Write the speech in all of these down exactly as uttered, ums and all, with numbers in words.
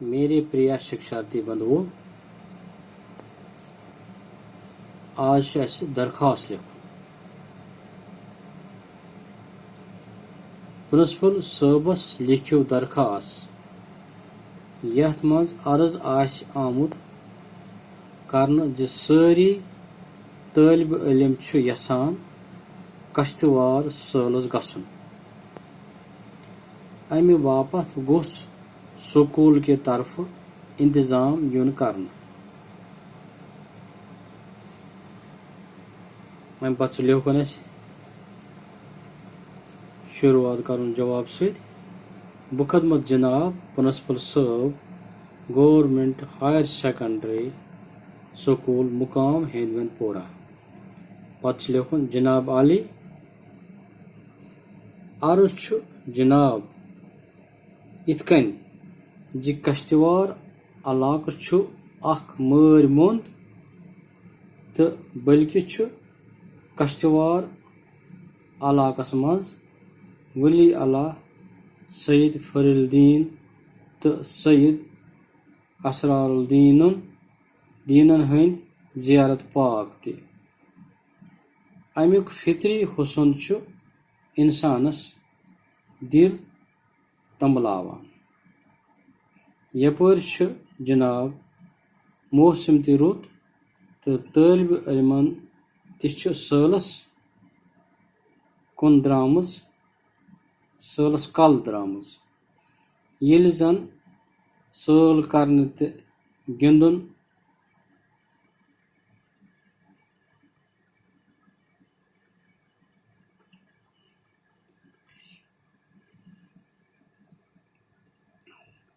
میرے پریا شکشارتی بندھوو، آز چھُ اَسہِ درخواست لیکھُن۔ پرنسپل صٲبس لیکھِو درخواست، یتھ منٛز عرض آسہِ آمُت کرنہٕ زِ سٲری طٲلبہِ علم چھِ یژھان کشتواڑ سٲلس گژھُن۔ امہِ باپتھ گوٚژھ سکوٗل کہِ طرفہٕ انتظام یُن کرنہٕ۔ امہِ پتہٕ چھُ لیکھُن اَسہِ شروٗعات کرُن جواب سۭتۍ۔ بخدمت جناب پرنسپل صٲب، گورنمنٹ ہائر سیکنڈری سکوٗل مقام ہیندوند پورہ۔ پتہٕ چھُ لیکھُن جناب عالی، عرض چھُ جناب یِتھ کٔنۍ زِ کشتواڑ علاقہٕ چھُ اکھ مٲرۍ موٚنٛد تہٕ بلکہِ چھُ کشتواڑ علاقس منٛز ولی اللہ سید فرید الدین تہٕ سید اسرار الدینن، دیٖنن ہٕنٛدۍ زیارت پاک تہِ۔ امیُک فطری حسن چھُ انسانس دل تنبلاوان۔ یپٲرۍ چھُ جناب موسم تہِ رُت تہٕ طٲلبہِ علمن تہِ چھِ سٲلس کُن درٛامٕژ، سٲلس کل درٛامٕژ۔ ییٚلہِ زن سٲل کرنہٕ تہٕ گِنٛدُن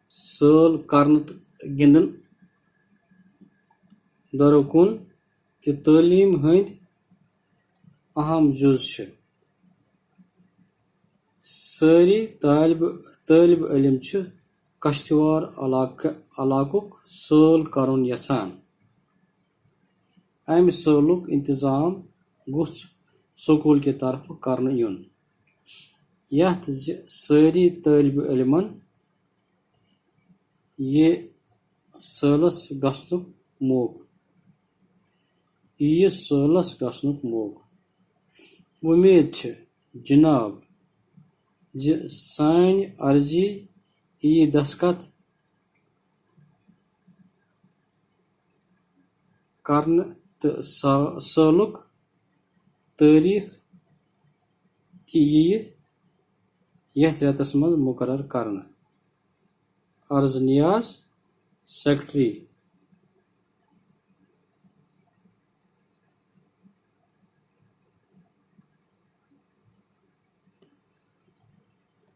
سٲل کرنہٕ تہٕ گِنٛدُن دۄرُکُن تہِ تعلیٖم ہٕنٛدۍ اہم جُز چھِ۔ سٲری طٲلبہِ، طٲلبہِ علم چھِ کشتواڑ علاقہٕ، علاقُک سٲل کرُن یژھان۔ امہِ سٲلُک انتظام گوٚژھ سکوٗل کہِ طرفہٕ کرنہٕ یُن، یتھ زِ سٲری طٲلبہِ علمن یہِ سٲلس گژھنُک موقعہٕ، یہِ سٲلس گژھنُک موقعہٕ۔ وۄمید چھِ جناب زِ سانہِ عرضی یِیہِ دستخط کرنہٕ تہٕ سا-، سٲلُک تٲریخ تہِ یِیہِ یتھ رٮ۪تس منٛز مقرر کرنہٕ۔ عرض نیاز، سیکرٹری،